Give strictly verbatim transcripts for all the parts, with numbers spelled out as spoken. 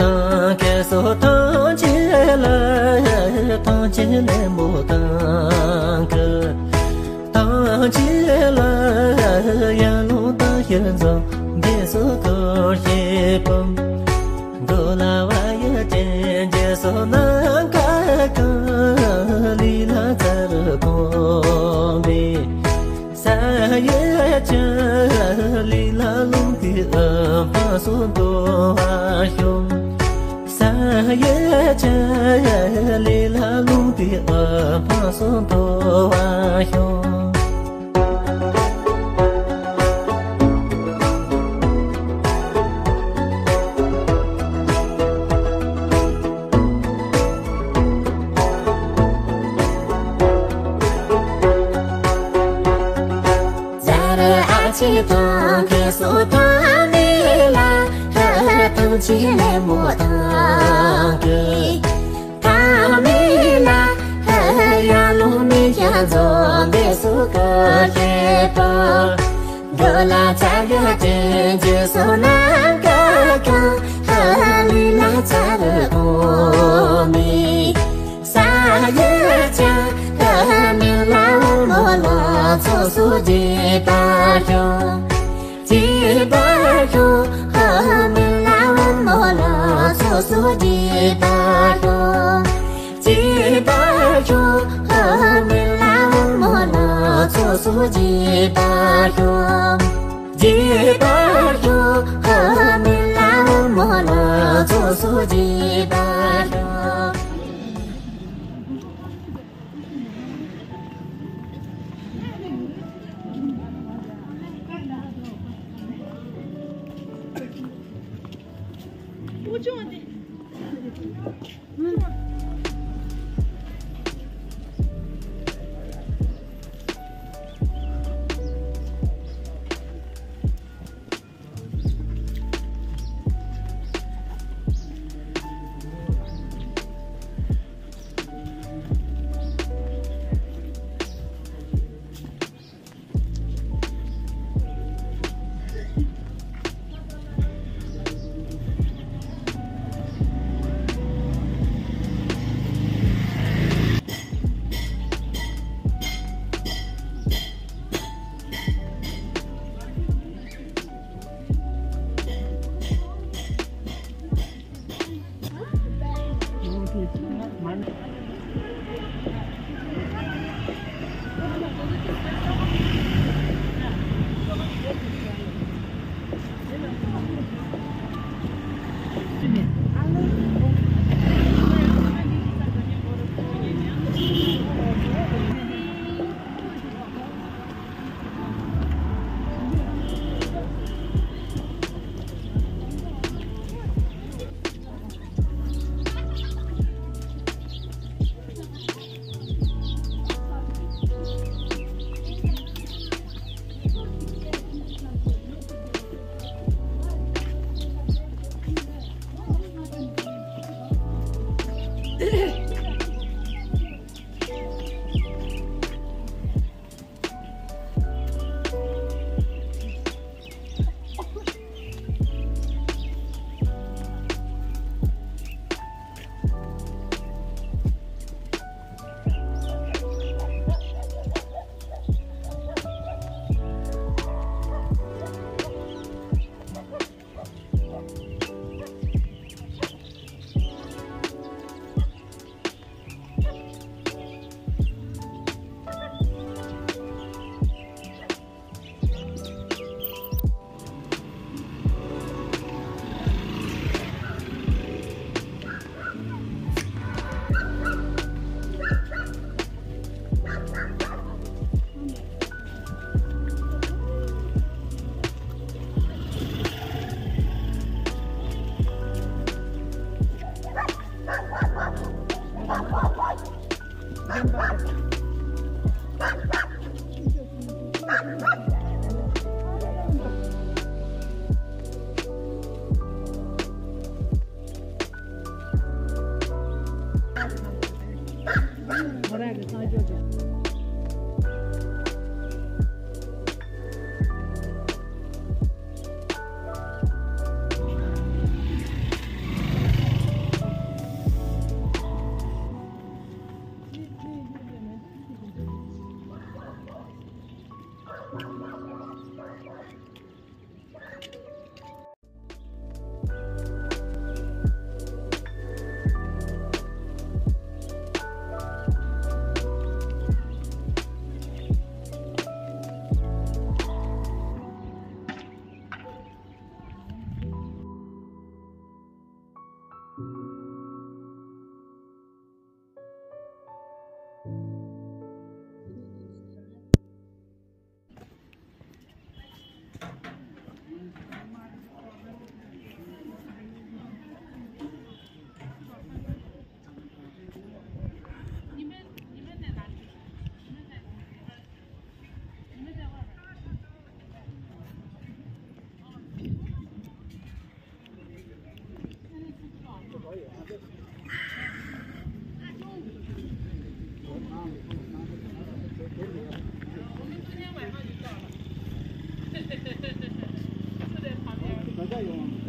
དང་ཁྱེད་སོགས་ཐམས་ཅད་ལ། ཐམས་ཅད་ལ་མོས་དང་གུས། ཐམས་ཅད་ལ་ཡར་ལུང་དང་ཞལ་འཛོམས་འདི་སོགས་སྐུ་ཞབས་པོ། འགྲོ་ལ་བ་ཡི་ཅན་རྗེས་སུ་ནམ་མཁའ་གང་། ལུས་ལ་ཚར་གོང་མའི་ས་ཡི་ཆ། ལུས་ལ་རླུང་གི་དབུ་འཕང་སོགས་འགྲོ་བར་ཤོག། ས་ཡི་ཆ། ལུས་ལ་རླུང་གི་དབུ་འཕང་སོགས་འགྲོ་བར་ཤོག། ཟ་ར་ཨ་ཆེ་དང་ཁེ་སོ་ཐ་མེ་ལ། ཐ་ཐང་ཆེ་ལེ་མོ་དང་ཁེ། ཐ་མེ་ལ། ཡར་ལུང་མི་ཡ་འཛོམས་འདི་སོགས་སྐུ་ཞབས་པོ། འགྲོ་ལ་ཚར་ཡ་ཅན་རྗེས་སུ་ནམ་མཁའ་གང་། ལུས་ལ་ཚར་གོང་མའི་ས་ཡི་ཆ། མི་ལ་བུ་མོ་ལ་ཚོགས་སུ་བརྗིད་པར་ཤོག། བརྗིད་པར་ཤོག། མི་ལ་བུ་མོ་ལ་ཚོགས་སུ་བརྗིད་པར་ཤོག། བརྗིད་པར་ཤོག། མི་ལ་བུ་མོ་ལ་ཚོགས་སུ་བརྗིད་པར་ཤོག། བརྗིད་པར་ཤོག། མི་ལ་བུ་མོ་ལ་ཚོགས་སུ་བརྗིད་པར་ཤོག།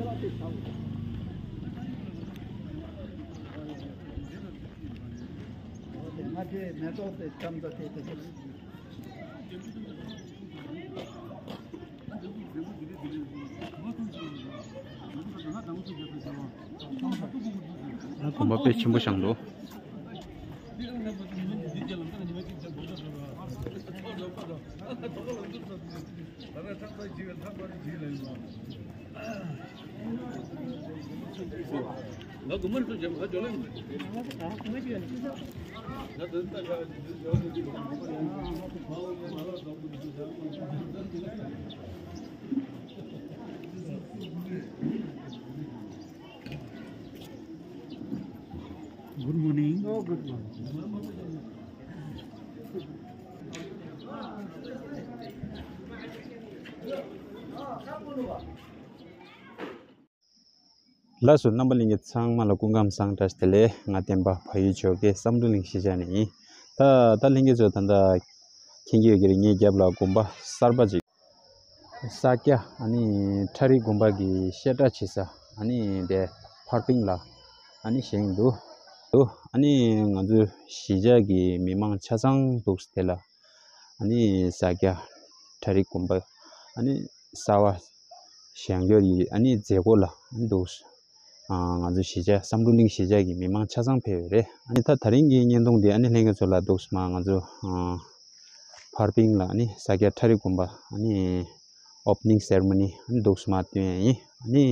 ང་ཚོའི་མེ་ཏོག་དེ་ཙམ་དུ་དེ་དེ། དགོན་པ་དཔེ་ཆེན་པོ་བཞེངས་འདུག Good morning. Oh, good morning. ལགས་སོ། རྣམ་པ་ལྷན་རྒྱས་ཚང་མ་ལ་སྐུ་ཁམས་བཟང་། བཀྲ་ཤིས་བདེ་ལེགས། ང་བསྟན་པ་བལ་ཡུལ་ཇོ་ཁའི་བསམ་གྲུབ་གླིང་གཞིས་ཆགས་ནས་ཡིན། ད་ད་ལྷན་རྒྱས་ཚོ་ད་ལྟ་མཁྱེན་གྱི་ཡོད་ཀྱི་རེད། ངའི་རྒྱབ་ལ་དགོན་པ་གསར་པ་ཅིག་ས་སྐྱ་ཨ་ནི་ཁྲ་རིག་དགོན་པ་གི་བཤད་གྲྭ་བྱེད་ས་ཨ་ནི་དེ་ཕར་པིང་ལ་ཨ་ནི་བཞེངས་འདུག་འདུག་ཨ་ནི་ང་ཚོ་གཞིས་ཆགས་ཀྱི་མི་མང་ཆ་ཚང་འདུག་དེ་ལ་ཨ་ནི་ས་སྐྱ་ཁྲ་རིག་དགོན་པ་ཨ་ནི་གསར་པ་བཞེངས་རྒྱུ་ཡི་ཨ་ནི་མཛད་སྒོ་ལ་ཨ་ནི་འདུག་ཨ་ང་ཚོ་གཞིས་ཆགས་བསམ་གྲུབ་གླིང་གཞིས་ཆགས་ཀྱི་མི་མང་ཆ་ཚང་ཕེབས་ཡོད་རེད། ཨ་ནི་ད་ད་རིང་གི་བརྙན་ཐུང་འདི་ཨ་ནི་ལྷན་རྒྱས་ཚོ་ལ་འདུག་སེ་མར་ང་ཚོ་ཨ་ཕར་པིང་ལ་ཨ་ནི་ས་སྐྱ་ཁྲ་རིག་དགོན་པ་ཨ་ནི་ཨོ་པ་ནིང་སེ་རི་མོ་ནི་ཨ་ནི་འདུག་སེ་མར་སྟོན་ཡ་ཡིན། ཨ་ནི་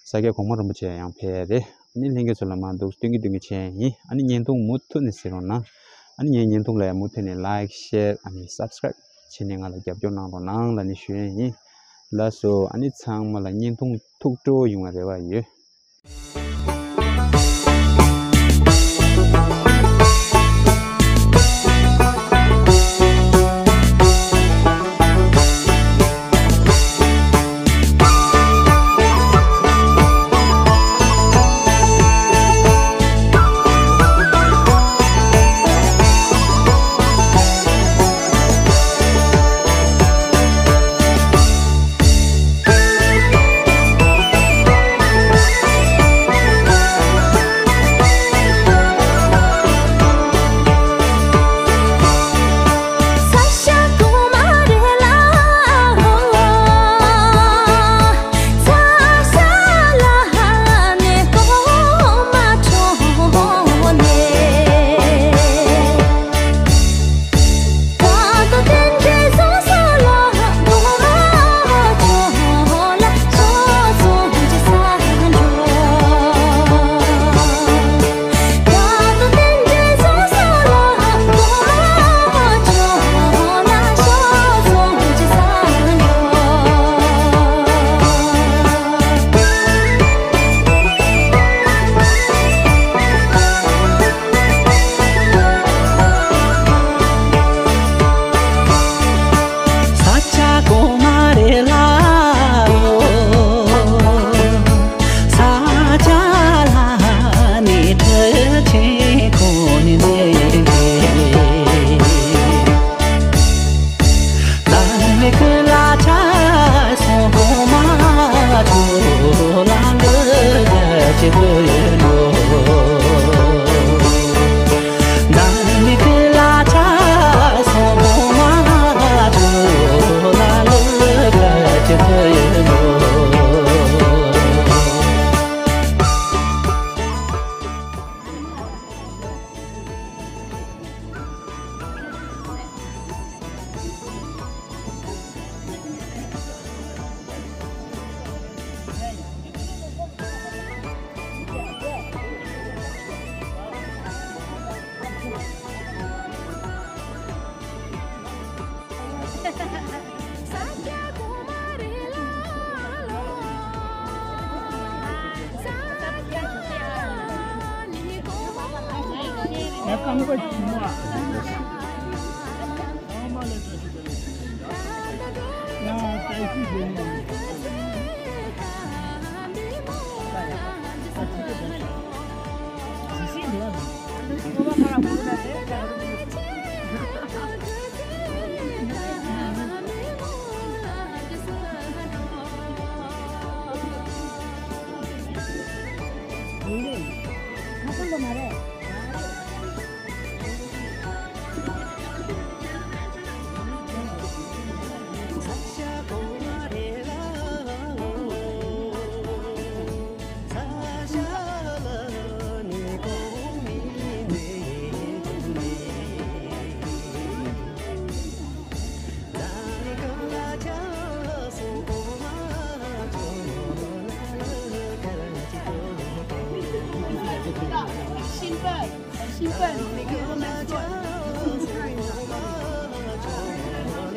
ས་སྐྱ་གོང་མ་རིན་པོ་ཆེ་ཡང་ཕེབས་ཡ་རེད། ཨ་ནི་ལྷན་རྒྱས་ཚོ་ལ་མར་འདུག་སེ་སྟོན་གྱི་སྟོན་གྱི་བྱས་ཡ་ཡིན། ཨ་ནི་བརྙན་ཐུང་མུ་མཐུད་ནས་གཟིགས་རོགས་གནང་། ཨ་ནི་ངའི་བརྙན་ཐུང་ལ་ཡང་མུ་མཐུད་ནས་ལའིཀ་ཤེར་ཨ་ནི་སབ་སི་ཀ་རེབ་བྱས་ནས་ང་ལ་རྒྱབ་སྐྱོར་གནང་རོགས་གནང་ལབ་ནས་ཞུ་ཡ་ཡིན། ལགས་སོ། ཨ་ནི་ཚང་མ་ལ་བརྙན་ཐུང་ཐུགས་སྤྲོ་ཡོང་བའི་རེ་བ་ཡོད།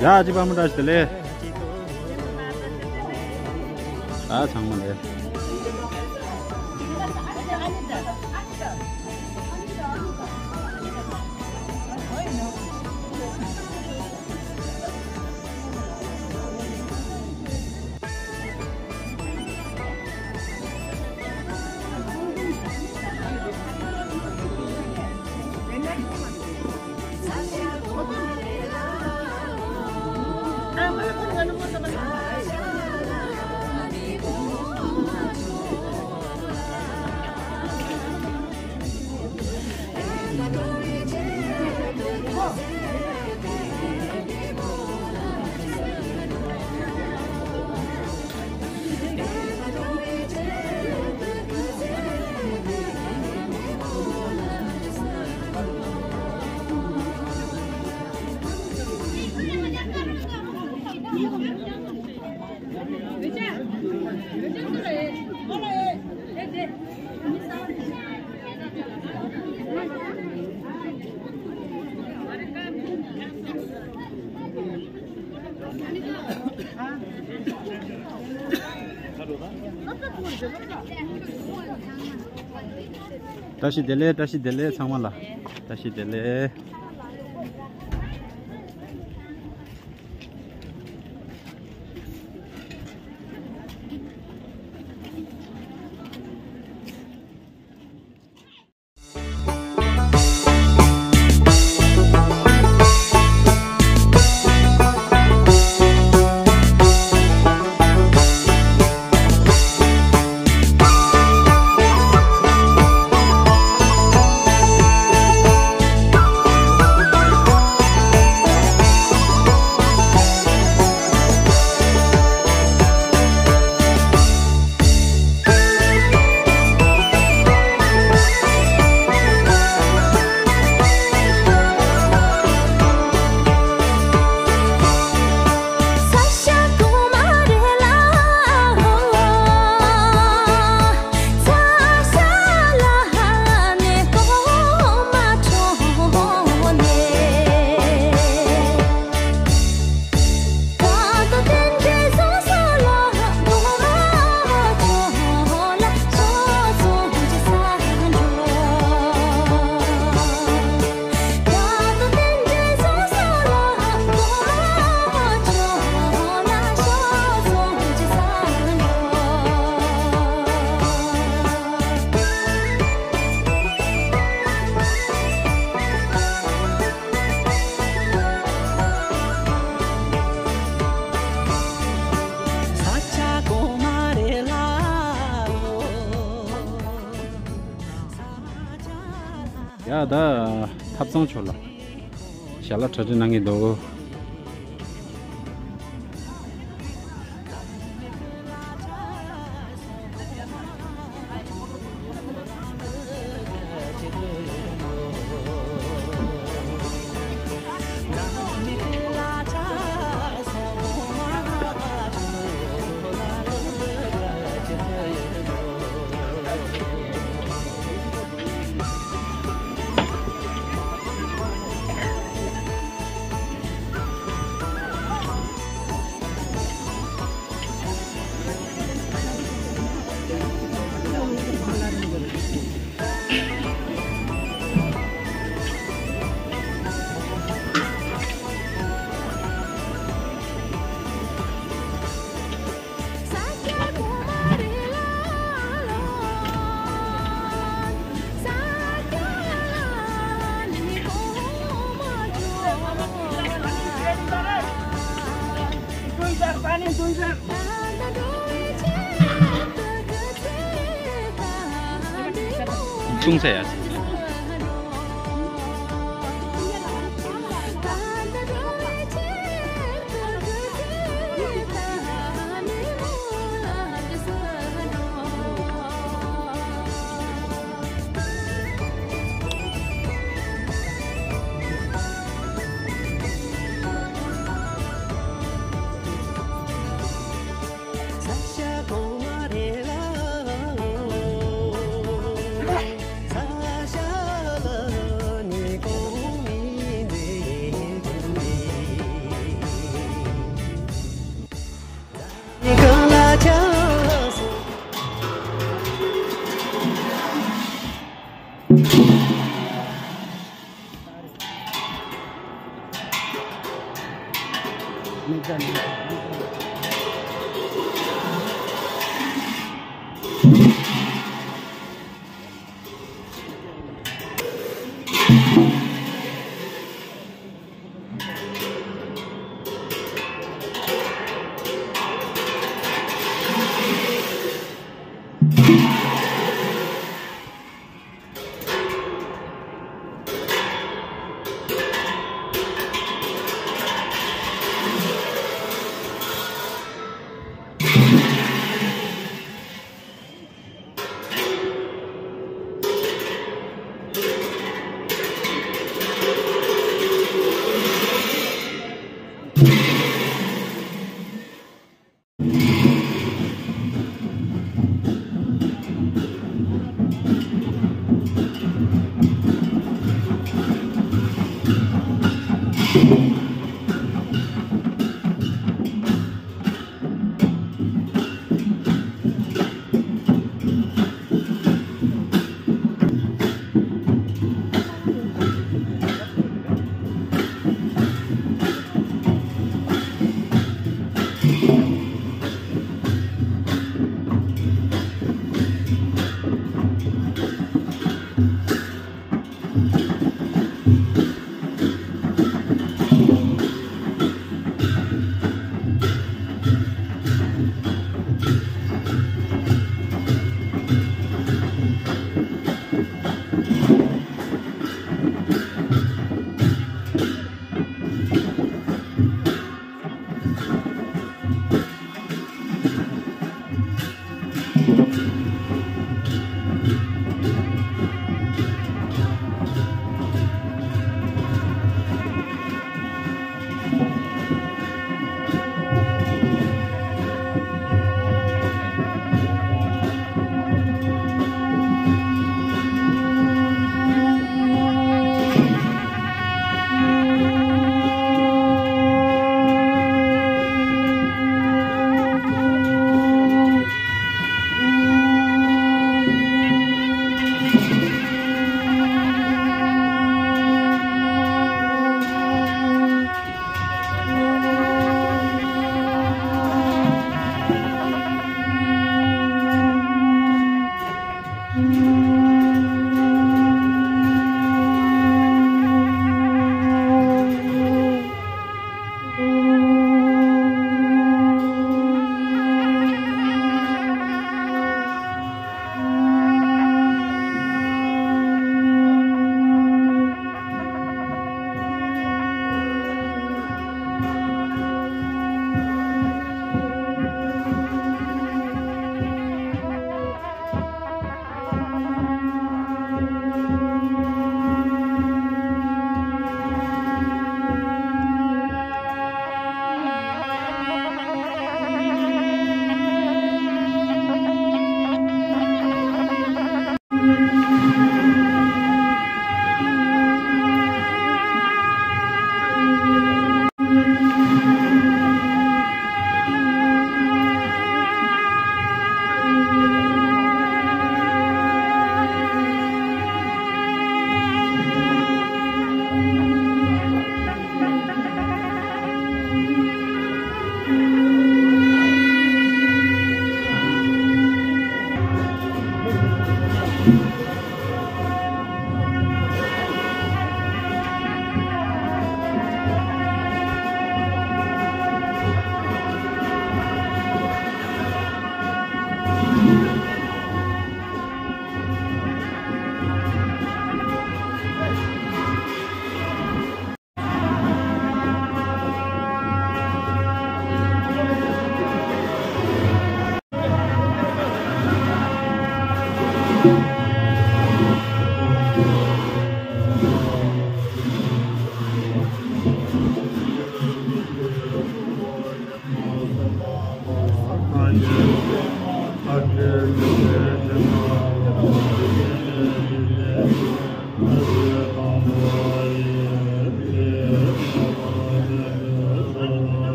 ཡ། ཅི་པ་མོ་བཀྲ་ཤིས་བདེ་ལེགས། ཨ། ཚང་མ་ལེགས། བཀྲ་ཤིས་བདེ་ལེགས། བཀྲ་ཤིས་བདེ་ལེགས། ཚང་མ་ལ་བཀྲ་ཤིས་བདེ་ལེགས། ཡ། ད་ཐབ་ཚང་ཕྱོགས་ལ་ཞལ་ལག་གྲ་སྒྲིག་གནང་གི་འདུག། ལྟུང་ས་ཡ།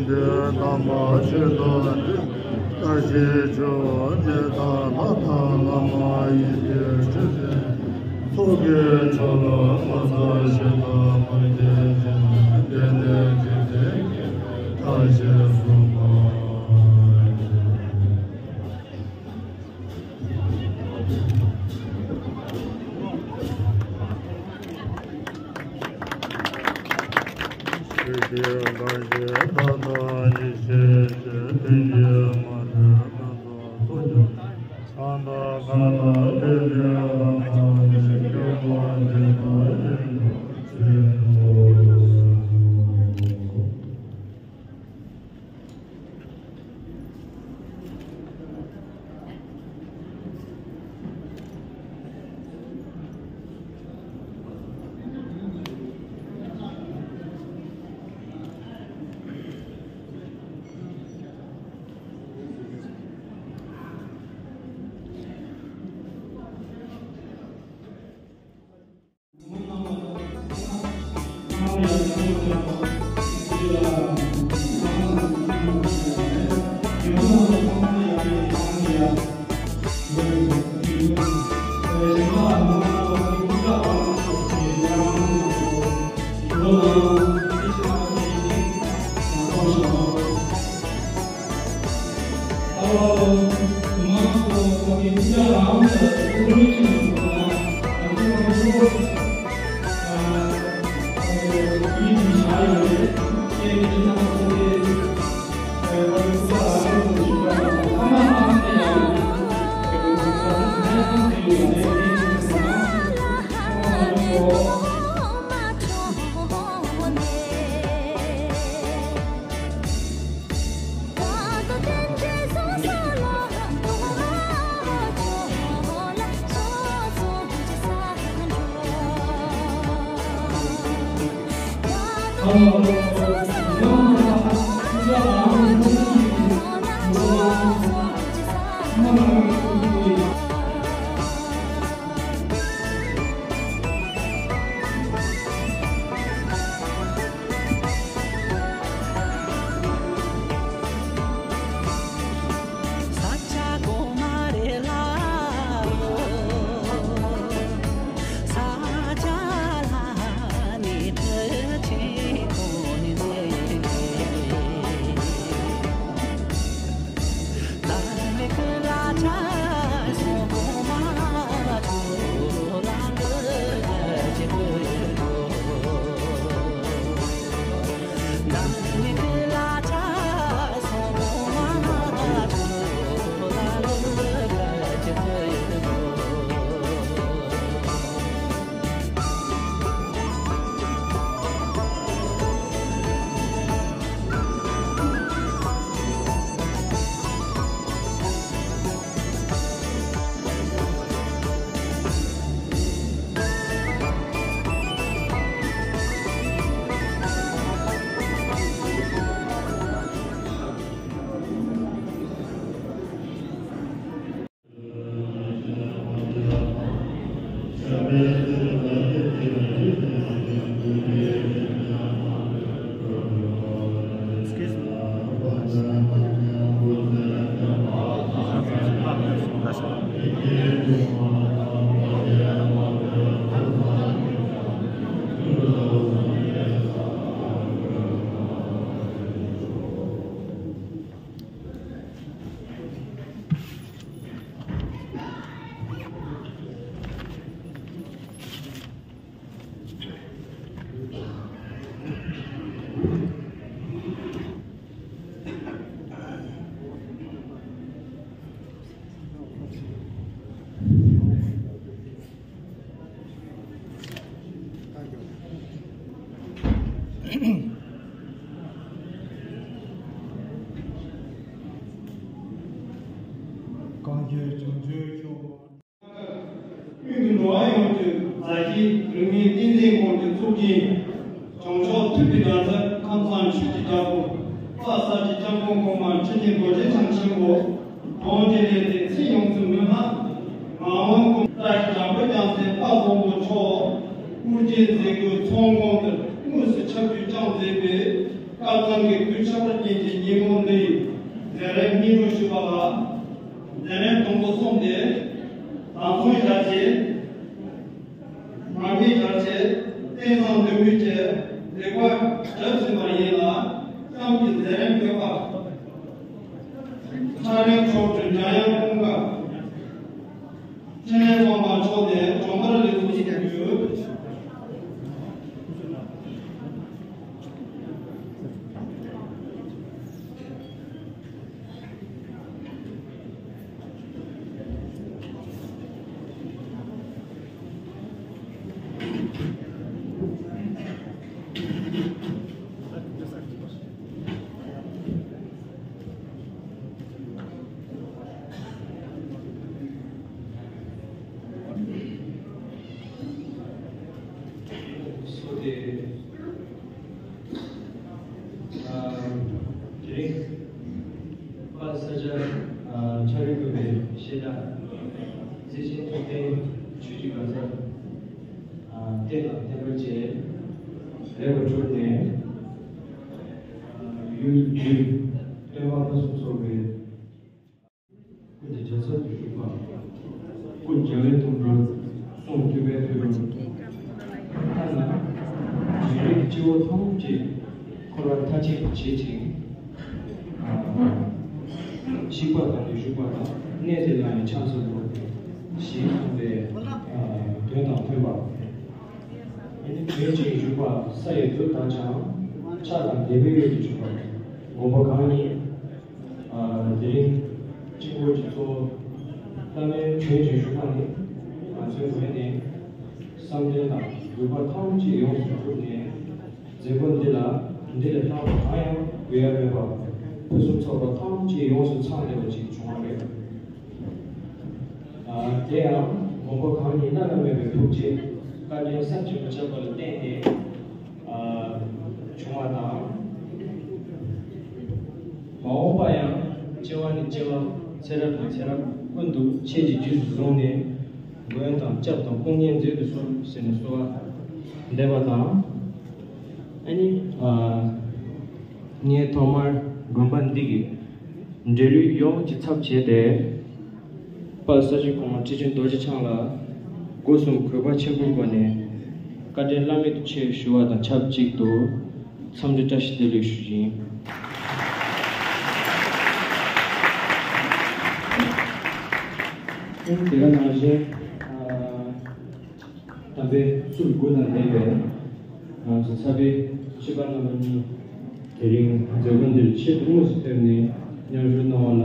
དོན་དམ་པ་ཆོས་དང་མཐུན་པའི་བཀྲ་ཤིས་ཆོས་འདི་དག་ལྷ་དང་ལྷ་མ་ཡིན་གྱི་སྤྲུལ་པའི་ཚོགས་ཀྱི་མཆོག་ལ་མངའ་བདག་གཞན་དག་མ་མཁྱེན་ཅིང་། དེ་ནས་འཇིག་རྟེན་མཁྱེན་པའི་བཀྲ་ཤིས་སུ་མ། ཆོས་ཀྱི་བཀའ་བཞིན་མཐའ་དག་ཉིད་ཤེས་ཤིང་། མཐུན་རྐྱེན་མ་ལུས་སྣ་ཚོགས་ཐོབ་ཀྱང་། གང་དང་གང་ལ་ཕན་པའི་ལྷ་མ་ཡིན། སྐྱོབ་པ་གཞན་དག་ཡིན་པར་བྱེད་དོ། གང་གིས་བྱང་ཆུབ་ཤོག། དབུས་ཀྱི་འགྲོ་བ་ཡོངས་ཀྱི་མཛའ་བཤེས་རིས་མེད་བསྟན་འཛིན་ཀོང་གི་གཙུག་རྒྱན། བྱང་ཕྱོགས་ཐུབ་པའི་གྲྭ་ཚང་ཁམས་ཚང་ཆོས་ཀྱི་རྒྱལ་པོ། དཔལ་ས་སྐྱའི་སྐྱབས་མགོན་གོང་མ་ཁྲི་ཆེན་རྡོ་རྗེ་འཆང་ཆེན་པོ། གདུང་རྒྱུད་ལས་ཏེ་ཚེ་ཡོངས་སུ་མི་ལྷག་ངག་དབང་ཀུན་བཀྲ་ཤིས་ལམ་བུ་རྒྱལ་མཚན་དཔལ་མགོན་པོ་མཆོག་དབུ་རྒྱན་མཛད་སྒོའི་ཚོགས་མགོན་དུ་དངོས་སུ་ཆིབས་བསྒྱུར་བསྐྱངས་མཛད་པའི། སྐལ་བཟང་གི་སྐུ་ཕྱག་རྒྱན་གྱི་ཉིན་མོ་འདིའི་མཛད་རིམ་སྙིང་རུས་ཞུ་བ་ལ། མཛད་རིམ་དང་པོ་གསུམ་སྟེ། དང་ཚོང་ཞལ་ཕྱེ། མར་མེ་ཞལ་ཕྱེ། རྟེན་བཟང་འདོད་མོས་ཀྱི་ལེགས་པར་གྲུབ་ཟིན་པ་ཡིན་ལ། གཤམ་གྱི་མཛད་རིམ་བཀོད་པ། ཁྲ་རིང་མཆོག་སྤྲུལ་འཇམ་དབྱངས་ཀུན་དགའ། འཕྲིན་ལས་དབང་པོ་མཆོག་ནས་སྦྱོང་བརྡར་ལེགས་ཚོགས་ཞུ་རྒྱུ། དེ་རིང་དཔལ་ས་སྐྱ་ཕྱག་རིས་དགོན་པའི་བཤད་གྲྭ་རྩིས་ཆེན་ཐུབ་བསྟན་ཆོས་ཀྱི་གང་ཟག་བསྟན་དང་བསྟན་པ་བཅས་ལེགས་པར་གྲུབ་ནས། ཡུལ་བདུན་སྟོན་པ་ཕུན་སུམ་ཚོགས་པའི་སྐུ་འདི་རྒྱལ་ཚབ་ཏུ་བཞུགས་པ། སྐུ་རྒྱལ་བའི་དོན་གྲུབ། གསུང་ཐུབ་པའི་ཐོས་གྲུབ། ཐ་ན་བྱོན་རིགས་སྤྱི་བོ་ཐམས་ཅད་འཁོར་བར་མཐའ་བཅད་པར་བྱེད་ཅིང་། བཤིག་པ་དང་ནི་བཞུགས་པ་དང་། གནས་དེ་ལ་ནི་ཕྱག་འཚལ་ལོ། ཞེས་གསུངས་པའི་དོན་དང་མཐུན་པ། ཨ་ནི་བྱོན་ཅིང་བཞུགས་པ་ས་ཡི་རྡུལ་དག་ཀྱང་། ཕྱག་དང་དད་པའི་འོད་ཀྱིས་བྱུང་བ། མགོན་པོ་གང་ཉིད། དེ་རིང་སྤྱི་འཁོར་གྱི་གཙོ་བོ་བླ་མའི་བྱོན་ཅིང་བཞུགས་པ་ནི། ང་ཚོའི་ངོས་ནས་བསམ་དོན་དང་འདོད་པ་ཐམས་ཅད་ཡོངས་སུ་གྲུབ་ནས། མཛད་སྒོ་འདི་ལ་འདི་ལས་ལྷག་པ་གང་ཡང་དགོས་ཡ་མེད་པ། ཕུན་སུམ་ཚོགས་པ་ཐམས་ཅད་ཡོངས་སུ་ཚང་བསྡད་པ་ཅིག་བྱུང་བ་རེད། དེ་ཡང་མགོན་པོ་གང་ཉིད་བླ་ན་མེད་པའི་ཐུགས་རྗེ་བཀའ་དྲིན་བསམ་གྱིས་མི་ཁྱབ་པ་ལ་བརྟེན་ཏེ་བྱུང་བ་དང་། མ་འོངས་པ་ཡང་སྐྱེ་བ་ནས་སྐྱེ་བ། ཚེ་རབས་ནས་ཚེ་རབས་ཀུན་ཏུ་ཁྱེད་ཀྱི་རྗེས་སུ་བཟུང་ནས། མགོན་དང་སྐྱབས་དང་དཔུང་གཉེན་མཛད་དུ་གསོལ་ཟེར་ནས་གསོལ་བ་འདེབས་པ་དང་། ཨ་ནི། ངས་ཐོག་མར་དགོན་པ་འདི་གི་འབྲེལ་ཡོད་ཡོངས་ཀྱི་ཚབ་བྱས་ཏེ། དཔལ་ས་སྐྱ་གོང་མ་ཁྲི་ཆེན་རྡོ་རྗེ་འཆང་ལ་སྒོ་གསུམ་གུས་པ་ཆེན་པོའི་སྒོ་ནས་བཀའ་དྲིན་བླ་མེད་དུ་ཆེ་ཞུ་བ་དང་ཆབས་ཅིག་ཏུ། འཚམས་འདྲི་བཀྲ་ཤིས་བདེ་ལེགས་ཞུ་བཞིན། དེ་ག་ནང་བཞིན། དམ་པའི་ཚུལ་དགུ་དང་ལྡན་པའི་ང་ཚོ་ཚ་བའི་སྤྱི་པ་རྣམ་པ་གཉིས། དེ་རིང་མཛད་སྒོ་འདིར་ཆེད་དུ་དངོས་སུ་ཕེབས་ནས་མཉམ་ཞུགས་གནང་བ་ལ།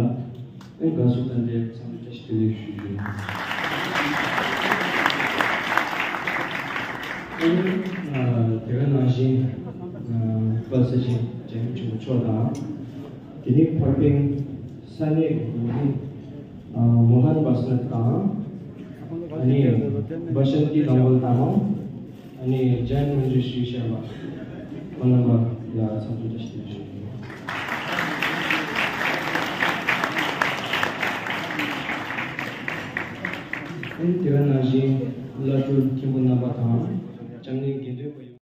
ཨེ། དགའ་བསུ་དང་འབྲེལ་འཚམས་འདྲི་བཀྲ་ཤིས་བདེ་ལེགས་ཞུ་རྒྱུ་ཡིན། ཨེ། དེ་ག་ནང་བཞིན། དཔལ་ས་སྐྱ་འཇམ་དབྱངས་ཆོས་འཁོར་མཆོག་དང་། དེ་ནས་ཕར་ཕེབས་ས་གནས་ཀྱི་འགོ་ཁྲིད། མོ་ཧན་བྷ་སི་ནད་དང་། ཨ་ནི་བྷ་ཤན་ཏི་དང་པོ་དང་། ཨ་ནི་ཇན་མན་ཇུ་ཤི་ཤར་མ། ཁོང་རྣམ་པ་ལ་འཚམས་འདྲི་བཀྲ་ཤིས་བདེ་ལེགས་ཞུ། ཨ་ནི་དེ་ག་ནང་བཞིན་བླ་སྤྲུལ་མཁན་པོ་རྣམ་པ་དང་། བྱམས་སྙིང་དགེ་འདུན་པ་ཡོངས།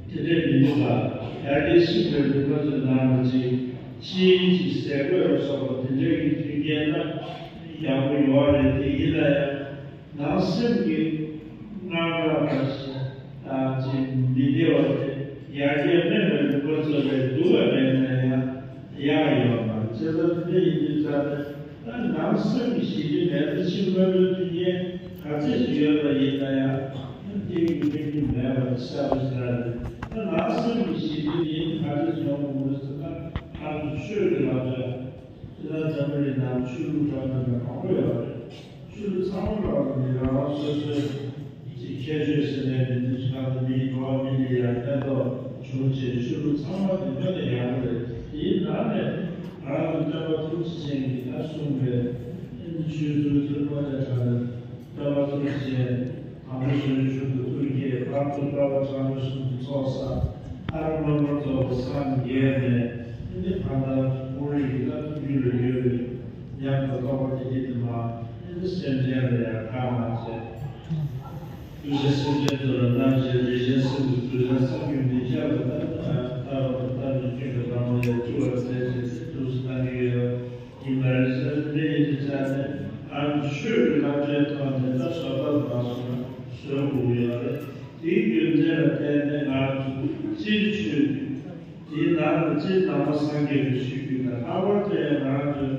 དེ་འདྲའི་མི་འདུག་ག་ཡར་རྒྱས་ཤིག་པའི་ལུང་པ་ཚོའི་ནང་ལ་ཅིག་ཤིང་ཅིག་ཟས་གོས་ལ་སོགས་པ་དེ་འདྲའི་གི་མཐུན་རྐྱེན་ན་ཡག་པོ་ཡོད་རེད། དེ་ཡིན་ན་ཡང་ནང་སེམས་ཀྱི་དངངས་སྐྲག་དང་ཅིག་མི་བདེ་བ་དེ་ཡར་རྒྱས་མེད་པའི་ལུང་པ་ཚོ་ལས་སྡུག་པ་མེད་ན་ཡང་ཡག་ཡོད་མ་རེད། བྱས་ཙང་དེ་འདྲ་ཡིན་དུས་ཙང་ནས། ད་ནང་སེམས་ཀྱི་ཞི་བདེ་མེད་ན་ཕྱི་དངོས་པོའི་མཐུན་རྐྱེན་ག་ཚད་ཅིག་ཡོད་པ་ཡིན་ན་ཡང་། དེ་ཡི་མཐུན་རྐྱེན་མེད་པ་དེ་གསལ་པོ་ཞེ་དྲག་རེད། ད་ནང་སེམས་ཀྱི་ཞི་བདེ་ཡིན་ག་ཚད་ཅིག་ཡོང་དགོས་རེད་ཟེར་ན། ང་ཚོ་ཆོས་ཀྱི་ལམ་སྲོལ། དེ་ལ་འཛམ་བུ་གླིང་ནང་ཆོས་ལུགས་འདྲ་མི་འདྲ་མང་པོ་ཡོད་རེད། ཆོས་ལུགས་ཚང་མ་ལ་ནི་རང་རང་སོ་སོའི་ཀྱི་ཁྱད་ཆོས་ཟེར་ནས་མི་འདུག་ཅིག་གང་དུ་མིའི་འགྲོ་བ་མི་ལ་ཡང་ཕན་ཐོགས་བྱུང་ཆེད་ཆོས་ལུགས་ཚང་མ་དེ་དཔེ་ལ་ཡག་པོ་རེད། དེའི་ནང་ནས་ང་རང་ཚོ་སྟོན་པ་ཐུགས་རྗེ་ཅན་གྱིས་ད་གསུངས་པའི་ཆོས་ཚུལ་དེ་དཔེ་ལ་དྲང་ནས་སྟོན་པ་ཐུགས་རྗེ་ཅན་དང་པོ་གཞོན་ནུ་གཞུང་དུ་ཐུགས་བསྐྱེད། བར་དུ་དཔལ་བ་དྲང་སྲོང་གཞུང་དུ་ཚོགས་བསགས། མཐར་མངོན་པར་རྫོགས་པར་སངས་རྒྱས་ནས། ཨ་ནི་ད་ལྟ་ཁོང་རང་གི་ད་རྒྱུད་ལ་ཡོད་པའི་ཉམས་དང་རྟོགས་པ་དེ་གྱིས་དེ་མ་ཨ་ནི་སེམས་ཅན་ལ་ཡང་དགའ་མ་བྱས། གདུལ་བྱ་སེམས་ཅན་ཚོ་ལ་སྣང་བྱེད་རིན་ཆེན་གསུམ་གྱི་གདུལ་བྱ་བསམ་གྱིས་མི་ཁྱབ་པ་ད་ལྟ་བ་དང་ད་ལྟ་ཀུན་གྱི་བདག་མོ་ཡང་སྤྲུལ་པར་མཛད་ཅེས་ཐུགས་སུ་བཏང་གི་ཡོད། ཡིན་པ་རེད། ཟེར་འདི་ཡིན་དུས་ཙང་ནས་ཨ་ཆོས་ཀྱི་ལམ་སྲོལ་ཐོག་ནས་ད་བཟོ་ལྟ་མ་བཟོ་ན་བཟོ་དགོས་ཀྱི་ཡོད་རེད། དེའི་རྒྱུ་མཚན་ལ་བརྟེན་ནས་ང་ཚོ་སྤྱིར་ཆོས་ཀྱི་དེའི་ནང་དུ་སྤྱིར་ནང་པ་སངས་རྒྱས་པའི་ཆོས་བརྒྱུད་དང་། ལྷག་པར་དུ་ཡང་ང་ཚོའི་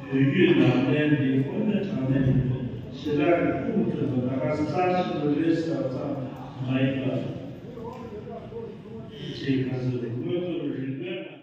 བོད་བརྒྱུད་ནང་བསྟན་འདི་དངོས་གནས་དྲང་གནས་ཡིན་པའི་ཞེ་དྲག་གི་ཁུངས་བཙུན་པ་ད་ག་རྩ་ཆེན་པོ་རེད་ཟེར་བ་ཙམ་མ་ཡིན་པར། ཅེས་ཁ་སང་དངོས་གཙོ་རིག་པའི་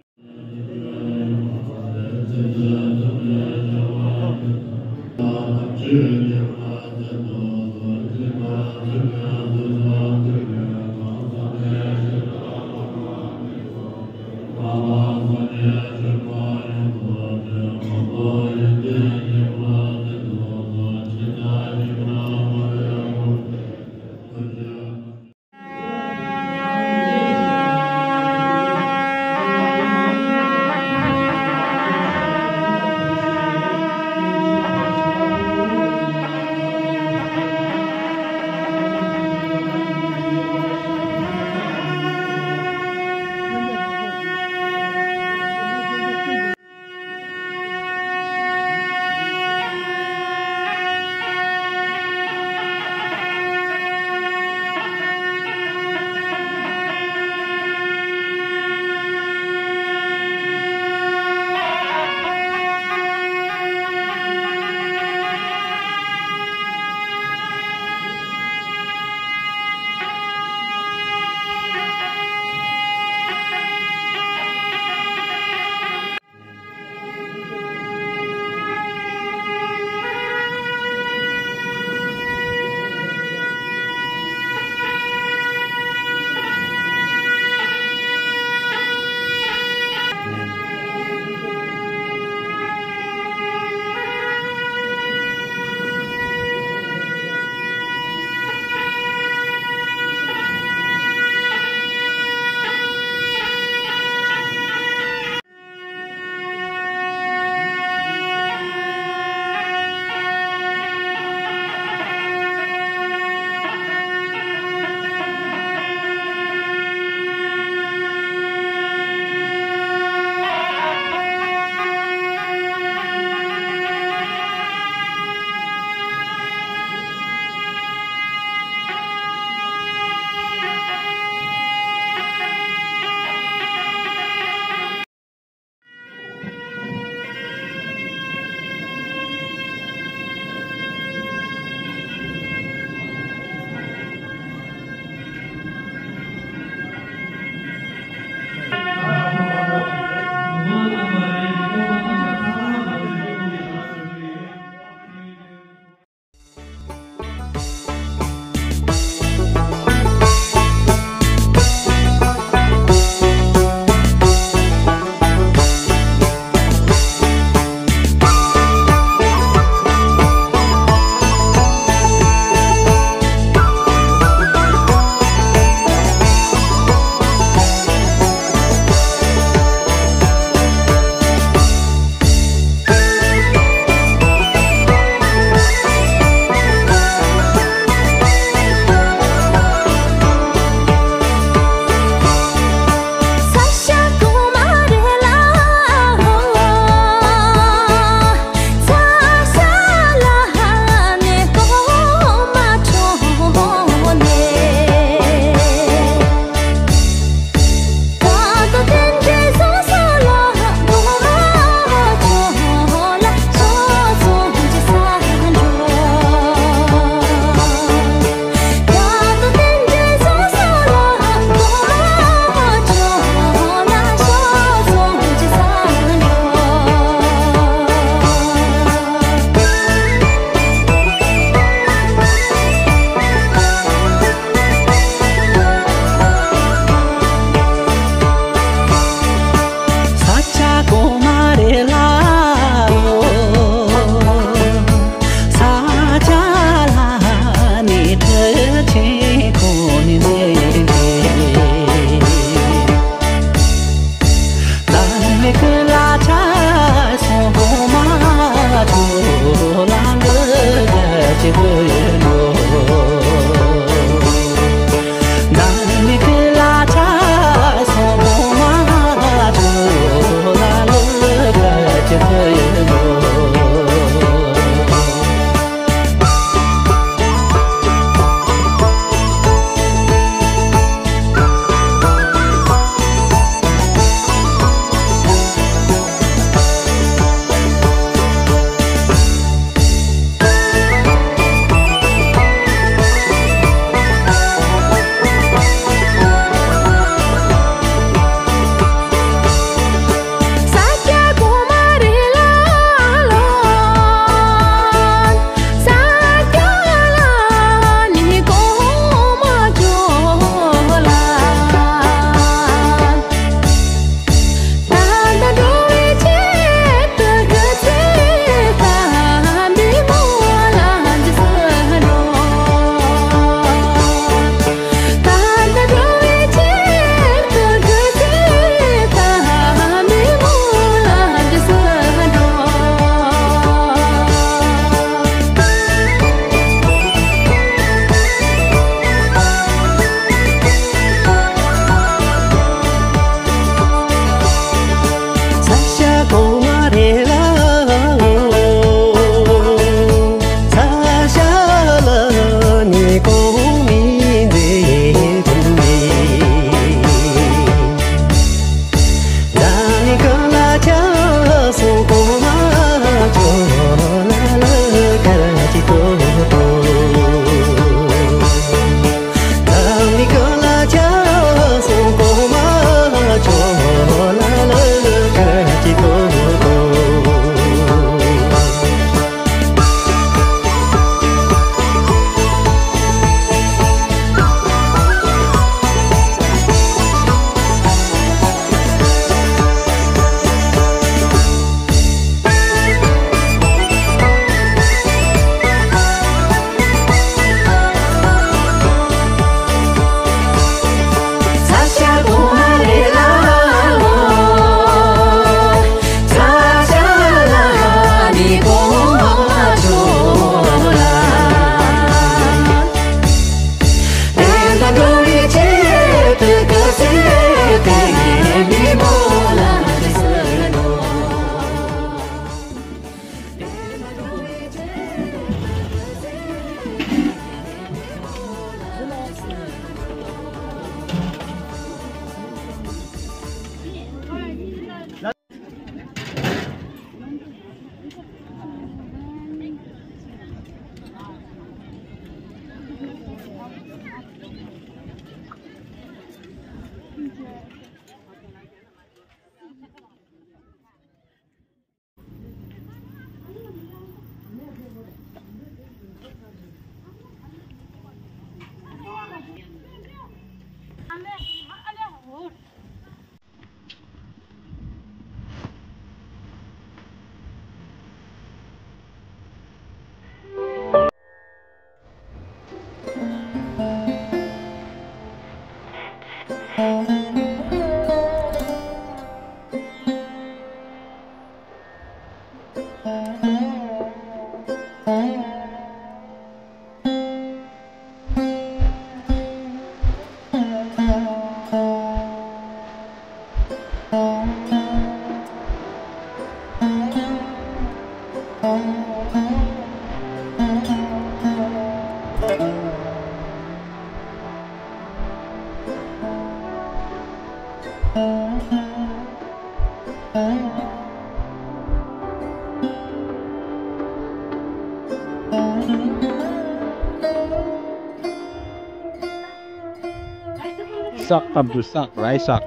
སག་བཏབ་འདུག་སག་རའི་སག་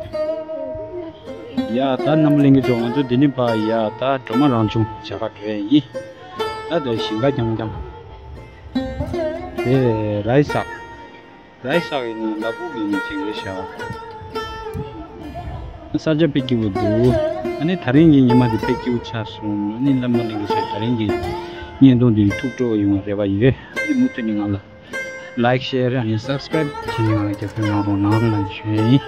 ཡ་ད་རྣམ་གླིང་གི་ཚོ་ང་ཚོ་འདི་ནས་ཕར་ཡ་ད་སྒྲོལ་མ་རང་བྱུང་བྱ་དགའ་འགྲོ་ཡ་ཡིན། ད་དེ་ཞིང་ཁ་རྐྱང་རྐྱང་། དེ་རའི་སག་རའི་སག་ཡིན་ན་ལ་ཕུག་ཡིན་ན་ཅིག་རེད་ཤག་ས་ཆ་དཔེ་སྐྱིད་པོ་འདུག་ཨ་ནི་དེ་རིང་གི་ཉི་མ་འདི་དཔེ་སྐྱིད་པོ་ཆགས་སོང་། ཨ་ནི་རྣམ་གླིང་གི་ཚོས་དེ་རིང་གི་བརྙན་ཐུང་འདི་ཐུགས་སྤྲོ་ཡོང་བའི་རེ་བ་ཡོད། ཨ་ནི་མུ་མཐུད་ནས་ང་ལ་ལའིཀ་ཤེར་ཨ་ནི་སབ་སི་ཀ་རའིབ་བྱེད་ནས་ང་ལ་རྒྱབ་སྐྱོར་གནང་རོགས་གནང་ལ་ཞུ་ཡིན།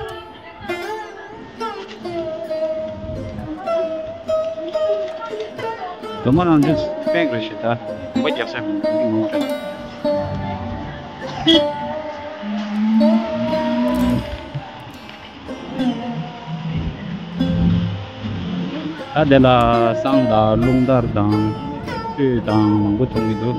སྒྲོལ་མ་རང་བྱུང་སྤེག་རེད་ཤག་ད་གོམ་པ་རྒྱག་ས་མི་འདུག་མི་མང་རེད། ད་དེ་ལ་བསང་དང་རླུང་དར་དང་སྤོས་དང་མང་པོ་བྱུང་གི་འདུག